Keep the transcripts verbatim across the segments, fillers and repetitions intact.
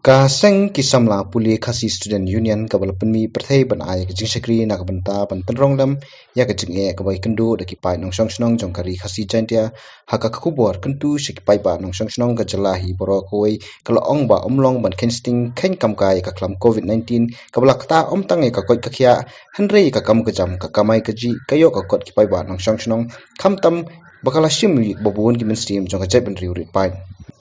Ka seng ki samla pule Khasi Student Union kaba la pynmih pyrthei ban ai ka jingshakri na ka bynta ban tynrong lem ïa ka jingeh kaba ïakynduh da ki paid nongshong shnong jong ka ri Khasi Jaintia. Ha ka khubor kyntu sha ki paidbah nongshong shnong ka jylla hi baroh kawei, ka la ong ba ym long ban kheiñ sting kheiñ kam kai ïa ka khlam covid nineteen kaba la ktah ym tang ïa ka koit ka khiah hynrei ïa ka kam ka jam, ka kamai kajih, ka ïoh ka kot ki paidbah nongshong shnong, khamtam ba ka la shim ïa kiba bun ki mynsiem jong ka jaitbynriew rit paid.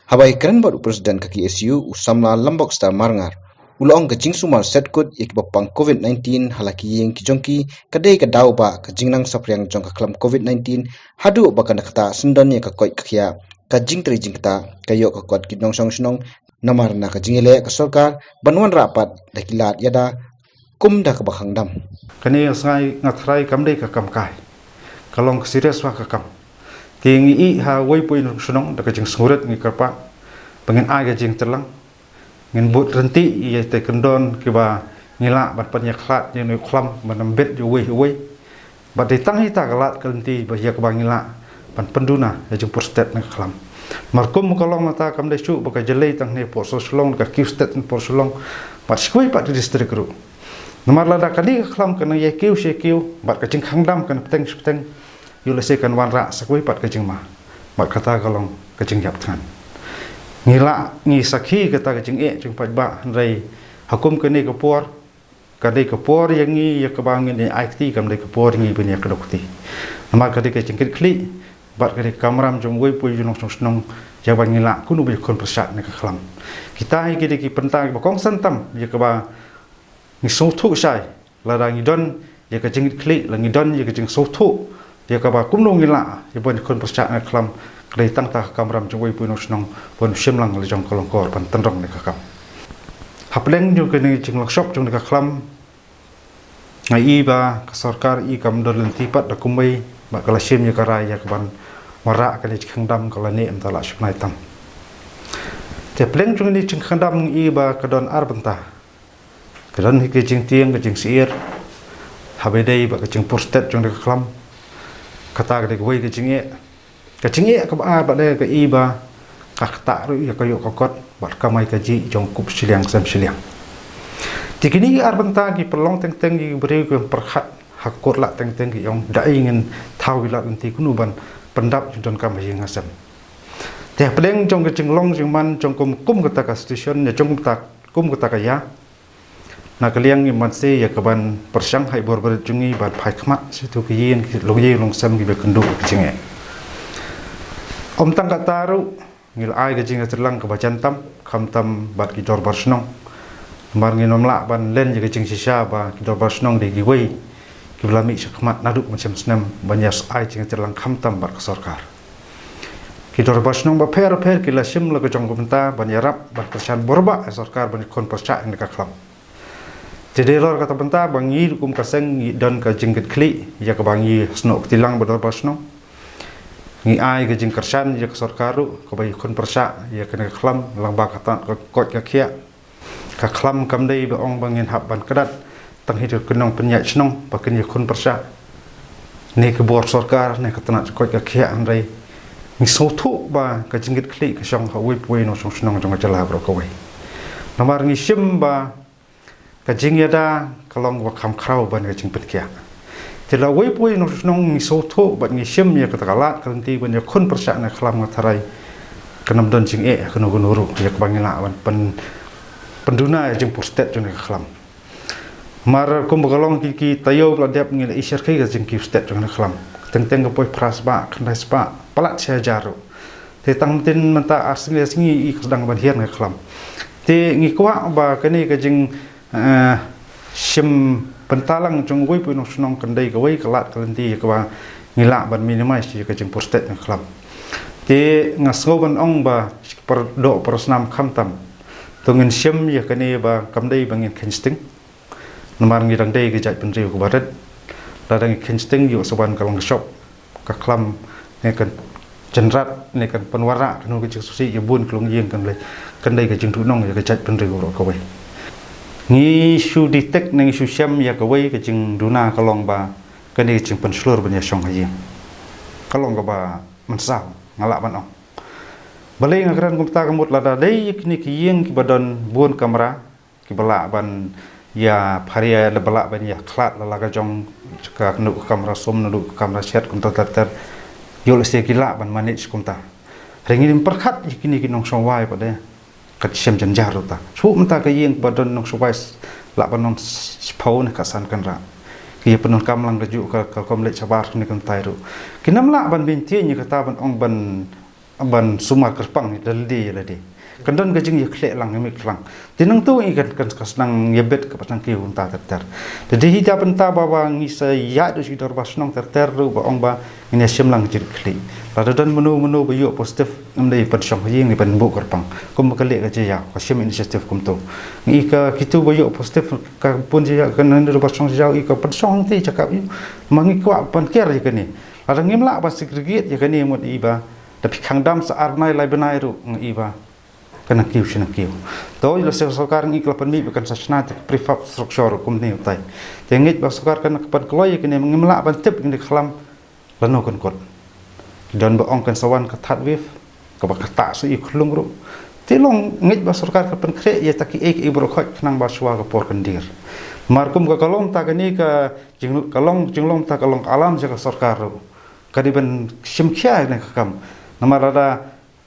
Haba ïakren bad u president ka K S U, u samla Lambok Star Marngar, u la ong ka jingsumar set kut ïa kiba pang covid nineteen ha la ki ïing ki jong ki ka dei ka daw ba ka jingnang saphriang jong ka khlam covid nineteen haduh ba kan ktah syndon ïa ka koit ka khiah, ka jingtrei jingktah, ka ïoh ka kot ki nongshong shnong, namar na ka jingïaleh ka sorkar ban wanrah pat da ki lad ïada kum da kaba khang dam. Kane nga sngew nga tharai kam dei ka kam kai. Ka long ka serious wa ka kam. Te ngi ïa ha wei pui nongshong shnong da ka jingsngewrit ngi kyrpad ba ngin ai ka jingtyrlang. Ngin bud rynti ïa te kyndon kiba ngi lah ban pynïakhlad ïa une u khlam ban ym bit ïa uwei uwei. Bad dei tang hi ta ka lad ka lynti ba ïa kaba ngi lah ban pynduna ïa jingpur stet na ka khlam. Namar kum ka long mynta kam dei shuh ba ka jyllei tang ne por so Shillong ka kiew stet ne por Shillong bad shi kawei pat ka district ruh. Namar lada kane ka khlam ka nang ïa kiew shi kiew bad ka jingkhang dam kan bteng shi bteng. Ïoh lehse kan wanrah sa kawei pat ka jingma. Bad kata ka long ka jingïap thngan. Ngi lah ngi sakhi kata ka jingeh jingpaidbah hynrei ha kum kane ka por ka dei ka por ïa ngi ïa kaba ngin ïa ai kti, kam dei ka por ïa ngi ban ïa kdew kti. Namar ka dei ka jingkit khlieh bad ka dei ka kamram jong wei pui jong nongshong shnong ïa ba ngi lah kumno ba ïa khun pyrshah ne ka khlam. Kita hi ki dei ki bynta kiba kongsan tam ïa kaba ngi sngewthuh shai lada ngi don ïa ka jingkit khlieh, la ngi don ïa ka jingsngewthuh ïa kaba kumno ngi lah ïa ban ïa khun pyrshah ne ka khlam, ka dei tang ta ka kamram jong wei pui nongshong shnong ban shim lang la jong ka long kor ban tynrong ne ka kam. Hapdeng jong kane ka jinglong shop jong ne ka khlam, nga i ba ka sorkar i kam don lynti pat da kumwei ba ka la shim ïa ka rai ïa ka ban wanrah kane ka jingkhang dam ka la neh mynta la shipnai tam. Te hapdeng jong kane ka jingkhang dam nga i ba ka don ar bynta. Ka don hi ka jingtieng ka jingsyier haba ïadei bad ka jingpur stet jong ne ka khlam. Kata ka dei kawei ka jingeh. Ka jingeh kaba ar bad ka i ba ka ktah ruh ïa ka ïoh ka kot bad kamai kajih jong kup shiliang sem shiliang. Te kine ki ar bynta ki pynlong teng teng ki briew ki pyrkhat ha ka kot lad teng teng ki ong da ei ngin thaw ki lad lynti kumno ban pyndap jingdonkam ha ïing ha sem. Te hapdeng jong ka jinglong jingman jong kum kum kata ka station ne jong kata kum kata ka ïa. Na ka liang ngi mynta ïa ka ban pyrshang ha i bor barit jong ngi ban phai khmat sha tu ki ïing ki longïing longsem kiba kynduh ka jingeh. Ym tang kata ruh ngi la ai ka jingïatreilang kaba jan tam khamtam bad ki dorbar shnong. Namar ngim lah ban len ïa ka jingshisha ba ki dorbar shnong dei kiwei kiba la mih sha khmat naduh mynshem snem ban ïa ai jingïatreilang khamtam bad ka sorkar. Ki dorbar shnong bapher bapher ki la shim la ka jong ka bynta ban ïarap ban kyrshan bor bha ïa sorkar ban ïakhun pyrshah ïa ka khlam. Te dei halor kata ka bynta ba ngi ruh kum ka seng ngi don ka jingkit khlieh ïa kaba ngi snoh kti lang bad dorbar shnong. Ngi ai ka jingkyrshan ïa ka sorkar ruh kaba ïakhun pyrshah ïa kane ka khlam lyngba kata ka koit ka khiah. Ka khlam kam dei ba ong ba ngin hap ban kdat tang hi da ki nongpynïaid shnong ba kin ïakhun pyrshah ne ki bor sorkar ne ka tnat koit ka khiah, hynrei ngi sngewthuh ba ka jingkit khlieh ka shong ha uwei pa uwei nongshong shnong jong ka jylla baroh kawei. Namar ngi shim ba ka jingïada ka long ba kham khraw ban ka jingpynkhiah. Te la uwei pa uwei nongshong shnong ngi sngewthuh bad ngi shim ïa kata ka lad ka lynti ban ïakhun pyrshah ne ka khlam, nga tharai kan ym don jingeh kano kano ruh ïa kaba ngi lah ban pyn pynduna ïa jingpur stet jong ne ka khlam. Namar kumba ka long ki ki taïew ba la dep ngi la i shyrkhei ka jingkiew stet jong ne ka khlam. Teng teng ka poi phra spah khyndai spah palat shi hajar ruh. Te tang mynta mynta ar sngi ar sngi i ka sdang ban hiar ne ka khlam. Te ngi kwah ba kane ka jing eh, shim bynta lang jong uwei pa uwei nongshong shnong kan dei kawei ka lad ka lynti ïa kaba ngi lah ban minimize ïa ka jingpur stet ne ka khlam. Te nga sngew ban ong ba shi kpar doh kpar snam khamtam to ngin shim ïa kane ba kam dei ba ngin kheiñ sting. Namar ngi dang dei ka jaitbynriew kaba rit. Lada ngi kheiñ sting ïoh sa wan ka long ka shop. Ka khlam ne kan jynrat ne kan pynwanrah kano ka jingsngewsih ïa bun ki longïing, kan lei kan dei ka jingduhnong ïa ka jaitbynriew baroh kawei. Ngi shu detect ne ngi shu shem ïa kawei ka jingduna ka long ba kane ka jingpynshlur ban ïashong ha ïing ka long kaba mynsaw, nga lah ban ong. Balei nga kren kumta? Ka mut lada dei ïa kine ki ïing kiba don bun kamra, kiba lah ban ïa pharia, la ba lah ban ïa khlad la la ka jong, ka kano ka kamra sum, kano ka kamra shet, kumta ter ter. Ïoh lehse ki lah ban manage kumta. Hynrei ngim pyrkhat ïa kine ki nongshong wai pat de. Ka shem jynjar ruh ta. Shu mynta ka ïing ba don nongshong wai lah ban long shiphew ne ka san kynrad. Ki ïa pyndonkam lang ka juh ka, ka kam leit shabar ne kumta ruh. Kim lah ban maintain ïa kata ban ong ban ban sumar kyrpang ïa lade ïa lade. Kan don ka jingïakhleh lang, ïa mih lang. Te nangtu i kan, kan ka sdang ïa bet ka patang ki kumta ter ter. Te dei hi da bynta ba, ba ngi sa ïaid u shi dorbar shnong ter ter ruh ba ong ba ngin ïa shim lang jingkhlieh. Lada don mano mano ba ïoh positive, ngim dei pynshong ha ïing, ngi pynbuh kyrpang. Kum ba ka leh ka jia, ka shim initiative kumtu. Ngi ka kitu ba ïoh positive ka bun jia, ka nang dorbar shnong jia, i ka pynshong hangti jaka ïa. Ma ngi kwah pynker ïa kane. Lada ngim lah ba segregate ïa kane mut i ba da phi khang dam sa ar bnai lai bnai ruh ngi ba kan nang kiew shi nang kiew. To ïa la se sorkar ngi ka la pynmih ba kan sa shna te prefab structure kum ne utai. Te ngeit ba sorkar kan ka pynkloi ïa kane, ngim lah ban tip ïa kane ka khlam lano kan kut. Don ba ong kan sa wan ka third wave kaba ka ta sa i khlung ruh. Te long ngeit ba sorkar ka pynkhreh ïa ta ki ei ki ei baroh khoit khnang ba shuwa ka por kan dier. Mar kum ka, ka long ta kane ka jing, ka long jinglong ta ka long alarm jong ka sorkar ruh. Ka dei ban shim khia ne ka kam. Namar lada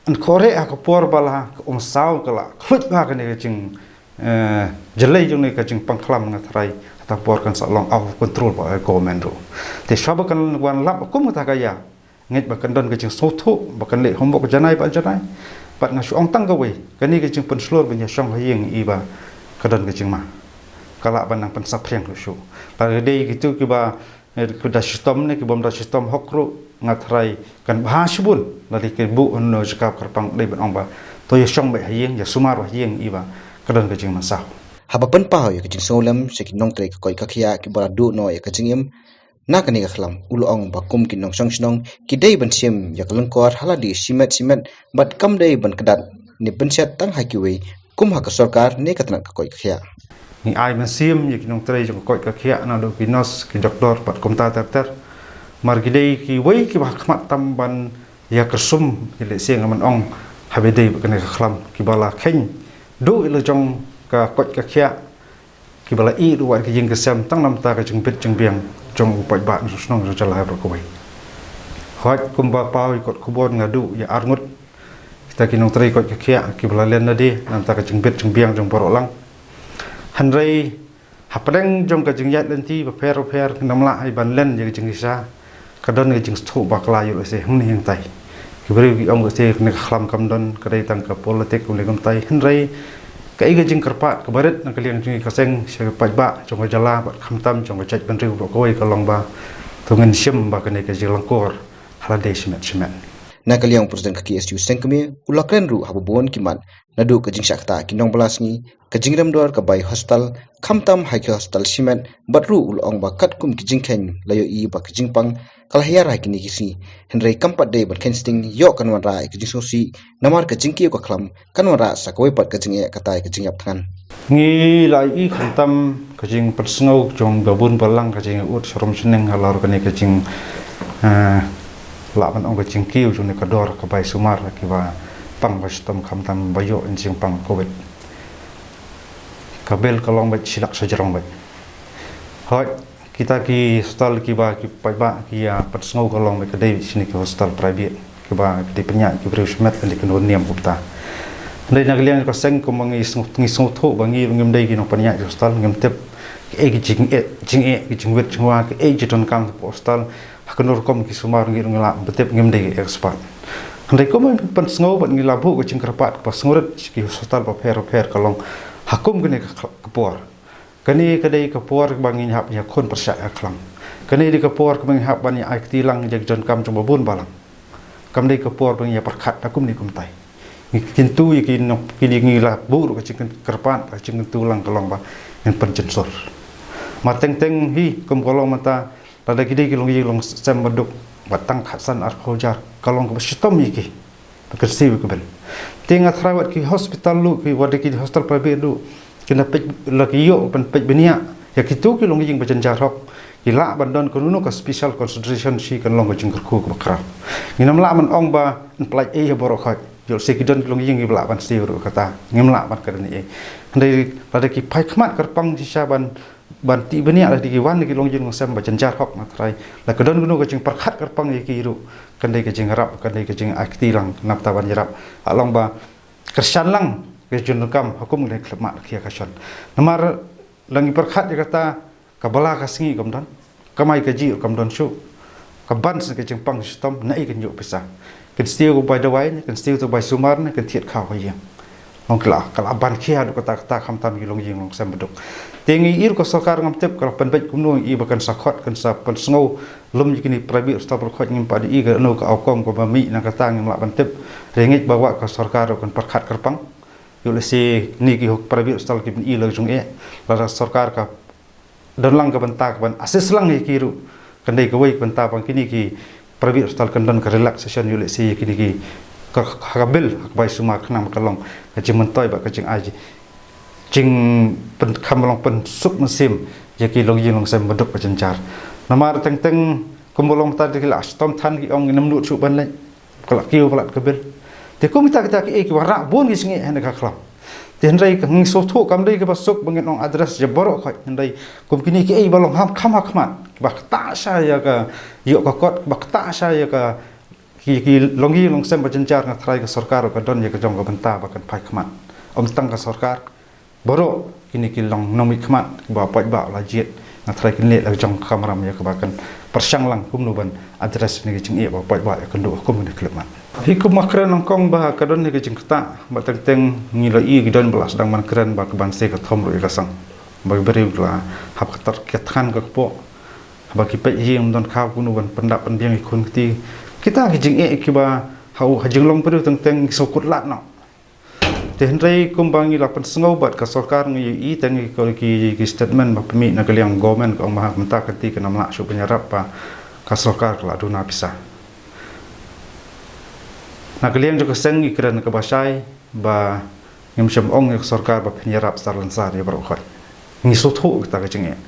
yn khore ha ka por ba la ka um saw ka la khluit ba kane ka jing, eh, jyllei jong ne ka jingpang khlam nga tharai. Hata por kan sa long out of control ba ka government ruh. Te shwa ba kan wan lap kum kata ka ïa. Ngeit ba kan don ka jingsngewthuh ba kan leh homework janai ba janai. Pat nga shu ong tang kawei, kane ka jingpynshlur ban ïa shong ha ïing i ba ka don ka jingma. Ka lah ban nang pynsaphriang ruh shuh. Lada dei kitu kiba, eh, ki da shitom ne ki bym da shitom hok ruh, nga tharai kan bha shibun lada ki buh hano jaka kyrpang dei ban ong ba to ïa shong beit ha ïing, ïa sumar beit ha ïing i ba ka don ka jingmynsaw. Haba pynpaw ïa ka jingsngewlem sha ki nongtrei ka koit ka khiah kiba la duh noh ïa ka jingim na kane ka khlam, u la ong ba kum ki nongshong shnong ki dei ban shim ïa ka lyngkor ha lade shimet shimet bad kam dei ban kdat ne pynshet tang ha kiwei kum ha ka sorkar ne ka tnat ka koit ka khiah. Ngi ai mynsiem ïa ki nongtrei jong ka koit ka khiah, naduh ki nurse, ki doktor bad kumta ter ter. Mar ki dei kiwei kiba ha khmat tam ban ïa kyrsum, ïa lehse nga man ong haba dei bad kane ka khlam, kiba la kheiñ duh ïa la jong ka koit ka khiah, kiba la ïeh ruh wat ki ïing ki sem tang namar ka jingbit jingbiang jong u paidbah nongshong shnong jong jylla baroh kawei. Hooid, kumba paw ïa kot khubor nga duh ïa arngut kita ki nongtrei koit ka khiah kiba la len lade namar ka jingbit jingbiang jong baroh lang. Hynrei hapdeng jong ka jingïaid lynti bapher bapher, ngim lah ai ban len ïa ka jingshisha. Ka don ka jingsngewthuh bakla ïa u lehse hangne hangtai. Ki briew ki ong u lehse kane ka khlam kam don, ka dei tang ka politik, u leh kumtai. Hynrei kaei ka jingkyrpad kaba rit na ka liang jong ngi ka seng sha ki paidbah jong ka jylla bad khamtam jong ka jaitbynriew baroh kawei ka long ba to ngin shim ba kane ka jinglyngkor ha lade shimet shimet. Na ka liang u President ka K S U Sengkmie u la kren ruh haba bun ki mat naduh ka jingshah ktah ki nongbylla sngi, ka jingrem dor ka bai hospital, khamtam ha ki hospital shimet, bad ruh u la ong ba katkum ki jingkheiñ la ïohi ba ka jingpang ka la hiar ha kine ki sngi. Hynrei kam pat dei ban kheiñ sting ïoh kan wanrah ïa ka jingsngewsih, namar ka jingkiew ka khlam kan wanrah sa kawei pat ka jingeh, kata ïa ka jingïap thngan. Ngi la ïohi khamtam ka jingpynsngew jong babun balang, ka jingïaud sharum shaneng halor kane ka jing, eh, lah ban ong ka jingkiew jong ne ka dor ka bai sumar kiba pang ba shitom khamtam ba ïoh jingpang covid. Ka bill ka long beit shi lak shajrong beit. Hooid, kita ki hospital kiba ki paidbah ki ïa pynsngew ka long beit ka dei shane ki hospital private kiba ki dei pynïaid ki briew shimet lane ki nongniam kumta. Hynrei na ka liang ka seng kumba ngi sngew, ngi sngewthuh ba ngi ruh ngim dei ki nongpynïaid hospital, ngim tip kiei ki jingeh, jingeh, ki jingwit jingwa, kiei ki jingdonkam ka hospital. Ha kano rukom ki sumar ngi ruh ngi lah ban tip, ngim dei ki expert. Hynrei kumba ngi pynsngew bad ngi la buh ka jingkyrpad kaba sngewrit sha ki hospital bapher bapher ka long ha kum kane ka, ka por. Kane ka dei ka por ba ngin hap ïakhun pyrshah ïakhlam. Kane dei ka por ba ngin hap ban ïa ai kti lang ïa ki jingdonkam jong babun balang. Kam dei ka por ba ngin ïa pyrkhat da kumne kumtai. Ngi kyntu ïa ki nong, kine ngi la buh ruh ka jingkyrpad, ka jingkyntu lang ka long ba ngin pynjynsur. Mar teng teng hi kum ka long mynta, lada ki dei ki longïing longsem baduk ba tang khatsan arphew hajar ka long kaba shitom ïa ki. Ba kynsiew ïa ka bill. Te nga tharai wat ki hospital ruh, ki, wat ki hospital private ruh, ki na peit, la ki ïoh ban peit bniah ïa kito ki longïing ba jynjar hok, ki lah ban don kano kano ka special consideration, shi kan long ka jingkyrkhu kaba khraw. Ngim lah ban ong ba yn pyllait ei ha baroh khoit. Ïoh se ki don ki longïing ki ba lah ban siew ruh kata. Ngim lah ban ka don ei. Hynrei lada ki phai khmat kyrpang shisha ban ban tih bniah lada ki wan ki longïing longsem ba jynjar hok na trai. La ka don kano ka jingpyrkhat kyrpang ïa ki ruh. Kan dei ka jingrap, kan dei ka jingai kti lang, nap ta ban ïarap. Ha long ba kyrshan lang ka jingdonkam ha kum ka khyllipmat ka khia ka shon. Namar la ngi pyrkhat ïa kata, ka bala ka sngi kam don, kamai kajih kam don shuh, ka ban sha ka jingpang shitom, naei kan ïoh pisa. Kan siew ka bai dawai ne, kan siew ka bai sumar ne, kan thied khaw ha ïing. Long ka la, ka la ban khia haduh katta katta khamtam ki longïing longsem baduk. Te ngi i ruh ka sorkar ngam tip ka la pynbeit kumno, i ba kan sa khot, kan sa pynsngew lum ïa kine private hospital, khot ngim pat i kano ka outcome kaba mih na kata, ngim lah ban tip. Hynrei ngeit ba wat ka sorkar ruh kan pyrkhat kyrpang. Ïoh lehse kine ki private hospital ki pyni la ka jong eh, lada sorkar ka don lang ka bynta ka ban assist lang ïa ki ruh, kan dei kawei ka bynta ba kine ki private hospital kan don ka relaxation, ïoh lehse ïa kine ki ka, ka bill ha ka bai sumar khnang ba ka long ka jingmyntoi bad ka jingai, jingpynkham, long pynsuk mynsiem ïa ki longïing longsem baduk ba jynjar. Namar teng teng kumba long mynta ki la shitom than ki ong ngim nud shuh ban leit, ka la kiew palat ka bill. Te kum kita kita kiei kiba rah bun ki jingeh ha kane ka khlam. Te hynrei ka ngi sngewthuh kam dei kaba suk ba ngin ong address ïa baroh khoit, hynrei kum kine kiei ba long ha kham ha khmat, kiba ktah sha ïa ka ïoh ka kot, kiba ktah sha ïa ka ki, ki longïing longsem ba jynjar, nga tharai ka sorkar ka don ïa ka jong ka bynta ba kan phai khmat. Ym tang ka sorkar, baroh kine ki long nongmihkhmat kiba paidbah la jied, nga tharai kin leh la ka jong ka kamram ïa kaba kan pyrshang lang kumno ban address ïa kine ki jingeh ba paidbah ïakynduh ha kum kine ki khyllipmat. Hi kum nga kren nyngkong ba ka don ïa ka jingktah, ba teng teng ngi la i ki don ba la sdang ban kren ba ka ban se ka thom ruh ïa ka sang, ba ki briew ki la hap ka tar ka thngan ka kpoh, haba ki peit ïing ym don khaw kumno ban pyndap pynbiang ïa ki khun kti. Kita ki jingeh kiba ha u ha jinglong briew teng teng ngi sngewkut lad noh. Te hynrei kumba ngi la pynsngew bad ka sorkar, ngi ïohi tang ïa ki, ki statement ba pynmih na ka liang government, ka ong ba ha ka mynta ka kti kan ym lah shuh ban ïarap ba ka sorkar ka la duna pisa. Na ka liang jong ka seng ngi kren kaba shai ba ngim shym ong ïa ka sorkar ba phin ïarap sar lane sar ïa baroh khoit. Ngi sngewthuh kita ki jingeh.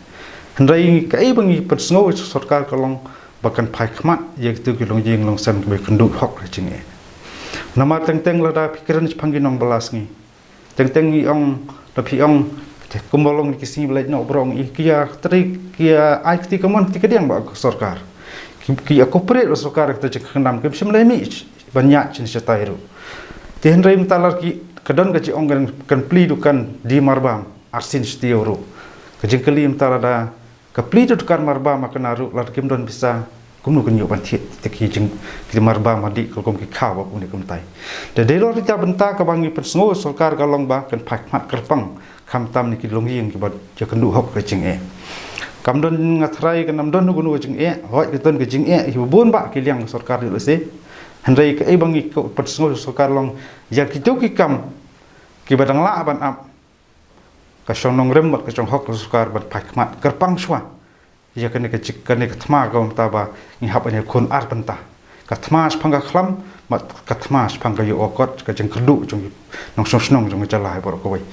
Hynrei kaei ba ngi pynsngew ïa ka sorkar ka long ba kan phai khmat ïa kito ki longïing longsem kiba ïakynduh hok ha jingeh. Namar teng teng lada phi kren shaphang ki nongbala sngi, teng teng ngi ong, da phi ong, te kumba long ki sngi ba leit noh, baroh ngi ïa ki ïa trei, ki ïa ai kti kamon kti kadiang bad ka sorkar. Ki, ki ïa cooperate bad ka sorkar, kita jingkyndaw kim shym la mih ban ïaid shisha shatai ruh. Te hynrei mynta la ki, ka don ka jingong kan, kan plie dukan die marbam arsien shi taïew ruh. Ka jingkylli mynta lada ka plie dukan marbam ha kane ruh, lada kim don pisa, kumno kin ïoh ban thied ïa ki jing, ki marbam hadien ka rukom ki khaw ba kumne kumtai. Te dei ruh kita bynta kaba ngi pynsngew sorkar ka long ba kan phai khmat kyrpang khamtam ïa ki longïing kiba ïakynduh hok ha ka jingeh. Kam don, nga tharai kan ym don kano ka jingeh, hooid ka don ka jingeh kiba bun bha ha ki liang ka sorkar ïoh lehse. Hynrei kaei ba ngi pynsngew sorkar long ïa kito ki kam kiba dang lah ban ap, ka shong nongrim bad ka shong hok ka sorkar ban phai khmat kyrpang shuwa ïa kane ka jik, kane ka thma ka mynta ba ngi hap ban ïakhun ar bynta. Ka thma shaphang ka khlam bad ka thma shaphang ka ïoh ka kot, ka jingkyrduh jong ki nongshong shnong jong ka jylla hi baroh kawei.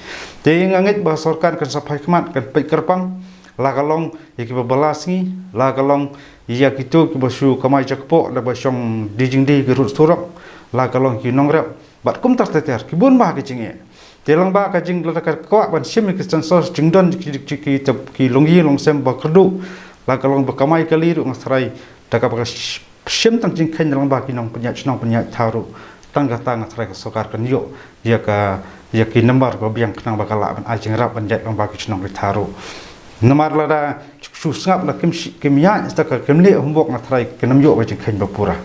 Te nga ngeit ba sorkar kan sa phai khmat, kan peit kyrpang, la ka long ïa kiba bala sngi, la ka long ïa kito kiba shu kamai jakpoh, la ba shong die jingdie ki rud surok, la ka long ki nongrep bad kumta ter ter, ki bun bha ki jingeh. Te lyngba ka jing, lada ka kwah ban shim ïa ki census jingdon ki, ki, ki, ki, ki longïing longsem ba kyrduh, la ka long ba kamai kali ruh, nga tharai da kaba ka sh-, shim tang jingkheiñ lyngba ki nongpynïaid shnong pynïaid thaw ruh, tang kata nga tharai ka sorkar kan ïoh ïa ka, ïa ki nambar ba biang khnang ba ka lah ban ai jingïarap ban ïaid lyngba ki shnong ki thaw ruh. Namar lada shu sngap la kim shi-, kim ïaid, sta ka kim leh homework, nga tharai kin ym ïoh ka jingkheiñ ba pura.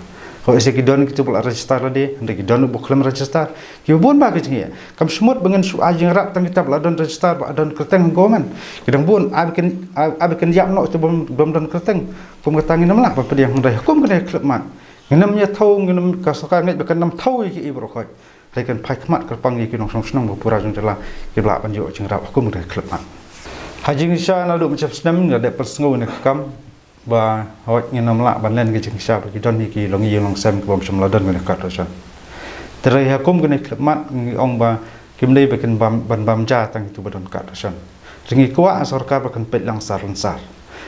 Hooid, se ki don kito ba la register lade, hynrei ki don ba khlem register. Kiba bun bha ki jingeh. Kam shu mut ba ngin shu ai jingïarap tang kita ba la don register, ba don kyrteng ha government. Ki dang bun, ai ba kin, ai, ai ba kin ïap noh kito bym, bym don kyrteng. Kum kata ngin ym lah ban pdiang, hynrei ha kum kane ka khyllipmat, ngin ym ïa thew, ngin ym, ka sorkar ngeit ba kan ym thew ïa ki, ïa baroh khoit. Hynrei kan phai khmat kyrpang ïa ki nongshong shnong ba pura jong jylla kiba lah ban ïoh jingïarap ha kum kane ka khyllipmat. Ha jingshisha naduh mynshwa snem nga dep pynsngew ïa kane ka kam ba hooid ngin ym lah ban len ka jingshisha ba ki don hi ki longïing longsem kibym shym la don kane ka card ration. Te hynrei ha kum kane ka khyllipmat ngi ong ba kim dei ba kin bam, ban bam ja tang kito ba don card ration. Te ngi kwah ha sorkar ba kan peit lang sar lane sar.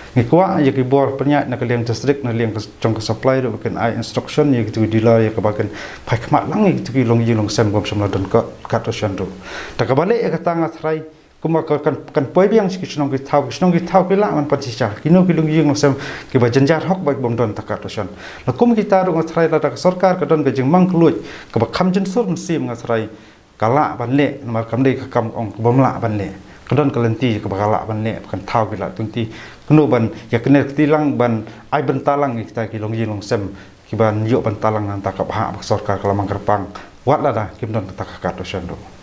Ngi kwah ïa ki bor pynïaid na ka liang district, na liang ka, jong ka supply ruh, ba kin ai instruction ïa kito ki dealer ïa kaba kin phai khmat lang ïa kito ki longïing longsem bym shym la don ka card ration ruh. Te kaba leh ïa kata nga tharai, kumba ka kan, kan poi biang sha ki shnong ki thaw, ki shnong ki thaw ki lah ban pynshisha. Kino ki longïing longsem kiba jynjar hok ba bym don ta card ration. La kum kita ruh nga tharai lada ka sorkar ka don ka jingmang khluit kaba kham jynsur mynsiem, nga tharai ka lah ban leh, namar kam dei ka kam ong kaba ym lah ban leh. Ka don ka lynti kaba ka lah ban leh, ba kan thaw ki lad lynti. Kano ban ïa kane kti lang, ban ai bynta lang ïa kita ki longïing longsem kiban ïoh bynta lang na ka bynta ka bhah ba ka sorkar ka la mang kyrpang, wat lada kim don kata ka card ration ruh.